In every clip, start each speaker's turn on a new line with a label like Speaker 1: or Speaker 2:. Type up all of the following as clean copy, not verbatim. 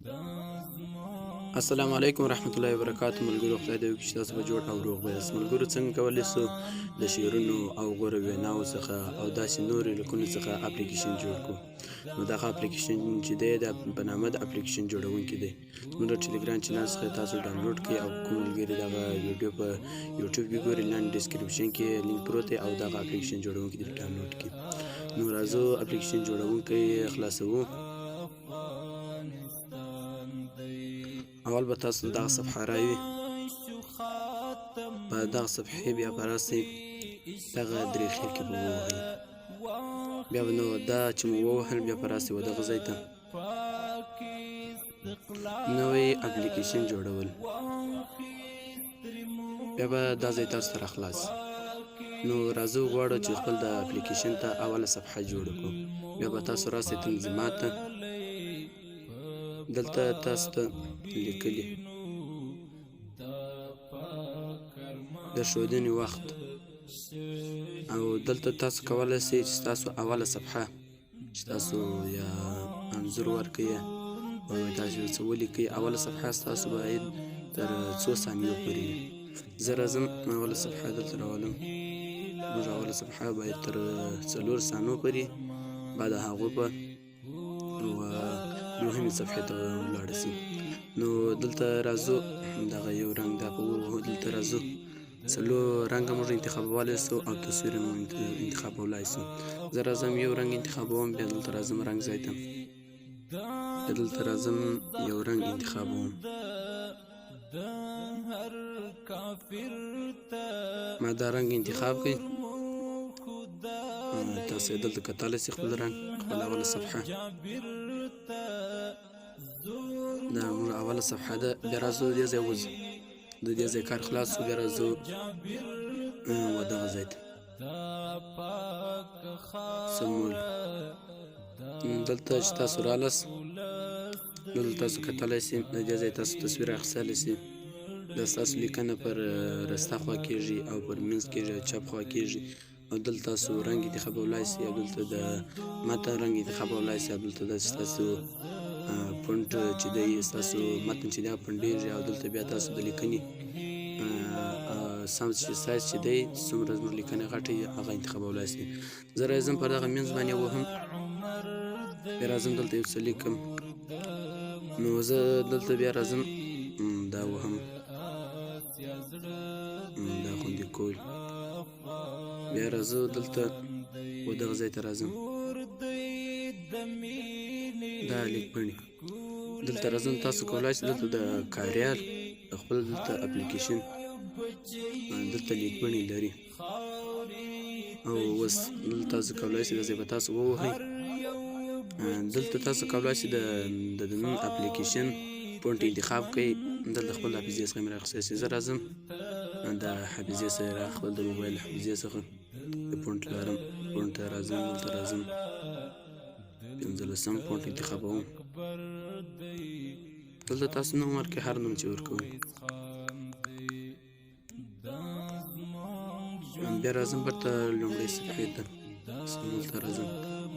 Speaker 1: السلام علیکم ورحمت الله وبرکاتو. ملګرو، خدای دې وکړي چې تاسو به جوړ او روغ یاست. ملګرو، څنګه کولی سو د شعرونو او غوره ویناوو څخه او داسې نورو لیکونو څخه اپلیکیشن جوړ کړو؟ نو دغه اپلیکیشن چې دی، د په نامه د اپلیکیشن جوړونکي دی. زموږ د ټلګرام چینل څخه تاسو ډاونلوډ کړئ او کوم ملګري دغه ویډیو په یوټیوب کې ګوري، لاندې ډیسکریپشن کې لینک پروت دی او دغه اپلیکیشن جوړونکي دې ډاونلوډ کړي. نو راځو، اپلیکیشن جوړونکی خلاصوو. اول به تاسو دغه صفحه راوي. په دغه صفحې بیا به راسئ، دغه درې خېل کې به ووهئ. بیا به نو دا چې مو ووهل، بیا به راسئ و دغه ځای ته، نوی اپلیکیشن جوړول. بیا به دا ځای تاسو ته راخلاص. نو راځو، غواړو چې خپل د اپلیکیشن ته اوله صفحه جوړه کړو. بیا به تاسو راسئ تنظیمات ته. دلته تاسو ته لیکلي د ښودنې وخت او دلته تاسو کولی شئ چې ستاسو اوله صفحه چې تاسو یا انځور ورکړئ او تاسو یو څه ولیکئ، اوله صفحه ستاسو باید تر څو ثانیو پورې وي. زه راځم، اوله صفحه دلته راولم. موږ اوله صفحه باید تر 4 ثانیو پورې، بعد هغو په دوهمې صفحې ته ولاړه سي. نو دلته راځو، دغه یو رنګ دا په ووهو. دلته راځو، څلور رنګه موږ انتخابولی سو او تصویر مو انتخابولای سو. زه راځم، یو رنګ انتخابوم. بیا دلته راځم، رنګ ځای ته، بیا دلته راځم، یو رنګ انتخابوم. ما دا رنګ انتخاب کړئ. تاسو یې دلته کتلی سئ، خپل رنګ، خپله اوله صفحه. دا موږ اوله صفحه ده. بیا راځو، دې ځای وځو، د دې ځای کار خلاص شو. بیا راځو و دغه ځای ته، سمول. دلته چې تاسو رالس، دلته تاسو کتلی سئ، د دې ځای تاسو تصویر اخیستلی سئ. دا ستاسو لیکنه پر راسته خوا کیږي او پر منځ کیږي او چپ خوا کیږي او دلته تاسو رنګ انتخابولای سئ او دلته د متن رنګ انتخابولای سئ او دلته داسې ستاسو فونټ چې دی، ستاسو متن چې دی، پنډېږي او دلته بیا تاسو د لیکنې سم چې سایز چې دی، څومره زموږ لیکنه غټه وي، هغه انتخابولای سئ. زه راځم، پر دغه منځ باندې وهم. بیا راځم، دلته یو څه لیکم. نو زه دلته بیا راځم، دا وهم، دا خوندي کول. بیا راځو، دلته و دغه ځای ته راځم، دا لیکپڼې. دلته راځم، تاسو کولای شئ دلته د کاریال د خپل دلته اپلیکیشن دلته لیکپڼې لري او اوس دلته تاسو کولای شئ، داسې به تاسو ووهئ. دلته تاسو کولای شئ د نن اپلیکیشن فونټ انتخاب کړئ. دلته خپل حافظې څخه مې راخیستی شئ. زه راځم، د حافظې څخه را خپل د موبایل حافظې څخه د فونټ لرم، فونټ ته راځم. دلته راځم، 15 فونټ انتخابوم. دلته تاسو نوم ورکړئ، هر نوم چې ورکوئ. بیا راځم بیرته لومړۍ صفحې ته، سمول ته راځم.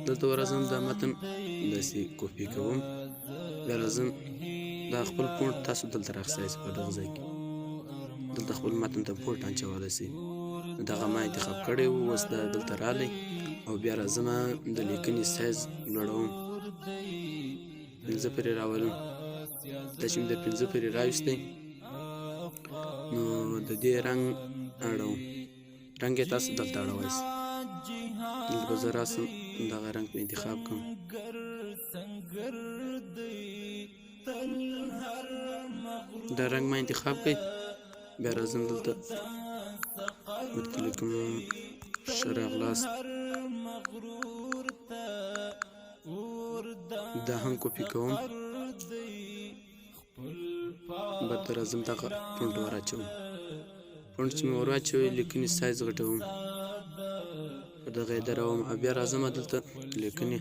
Speaker 1: دلته ورځم، دا متن داسې کوپي کوم. بیا راځم، دا خپل فونټ تاسو دلته راخیستی سئ. په دغه ځای کې دلته خپل متن ته فونټ اچولی سئ. دغه ما انتخاب کړی و. اوس دا دلته رالی او بیا راځم، د لیکنې سایز لوړوم، 5 پورې راولم. دا چې مې د 5 پورې راویستی، نو د دې رنګ اړوم. رنګ یې تاسو دلته اړولی سئ. دلته به زه راسم، دغه رنګ په انتخاب کړم. دا رنګ ما انتخاب کړئ. بیا راځم، دلته ورته لیکم ښه راغلاست. دا هم کوپي کوم. بیرته راځم، دغه فونټ وراچوم. فونټ چې مې ور واچوي، لیکنې سایز غټوم، پر دغه یې دروم او بیا راځم، دلته لیکنې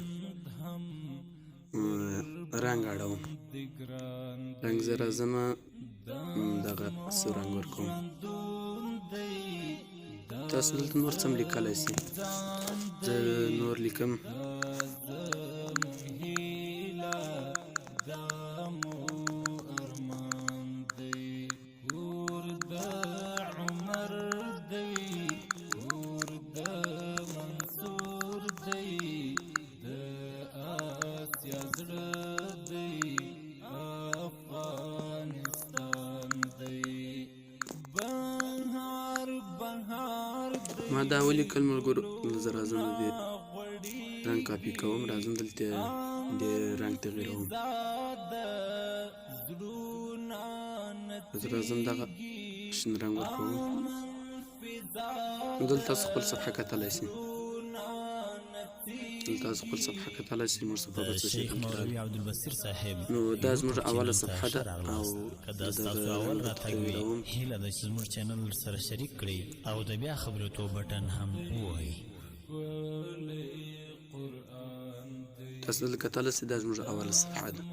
Speaker 1: رنګ اړوم. رنګ زه راځم، دغه سور رنګ ورکوم. تاسو دلته نور څه هم لیکلی سئ. زه نور لیکم. ما دا ولیکل ملګرو. زه راځم، د دې رنګ کاپي کوم، راځم دلته د رنګ تغیروم. زه راځم دغه شین رنګ ورکوم. نو دلته تاسو خپل صفحه کتلی شئ، دلته تاسو خپل صفحه کتلی شئ. موږ صفحه
Speaker 2: د
Speaker 1: به څه
Speaker 2: شیخ
Speaker 1: شکل کې
Speaker 2: مولوي
Speaker 1: راغلي.
Speaker 2: عبدالبصیر صاحب
Speaker 1: نو دا زموږ
Speaker 2: یوټیوب
Speaker 1: اوله
Speaker 2: چینل ته
Speaker 1: صفحه
Speaker 2: ښه
Speaker 1: ده او
Speaker 2: راغلاست. که
Speaker 1: د
Speaker 2: دا
Speaker 1: دغه
Speaker 2: ستاسو اول
Speaker 1: رنګ درته
Speaker 2: راتګ وي،
Speaker 1: تغیروم.
Speaker 2: هیله ده چې زموږ چینل سره شریک کړئ او د بیا خبرېتو بټن هم ووهئ.
Speaker 1: تاسو دلته کتلی شئ، دا زموږ اوله صفحه ده.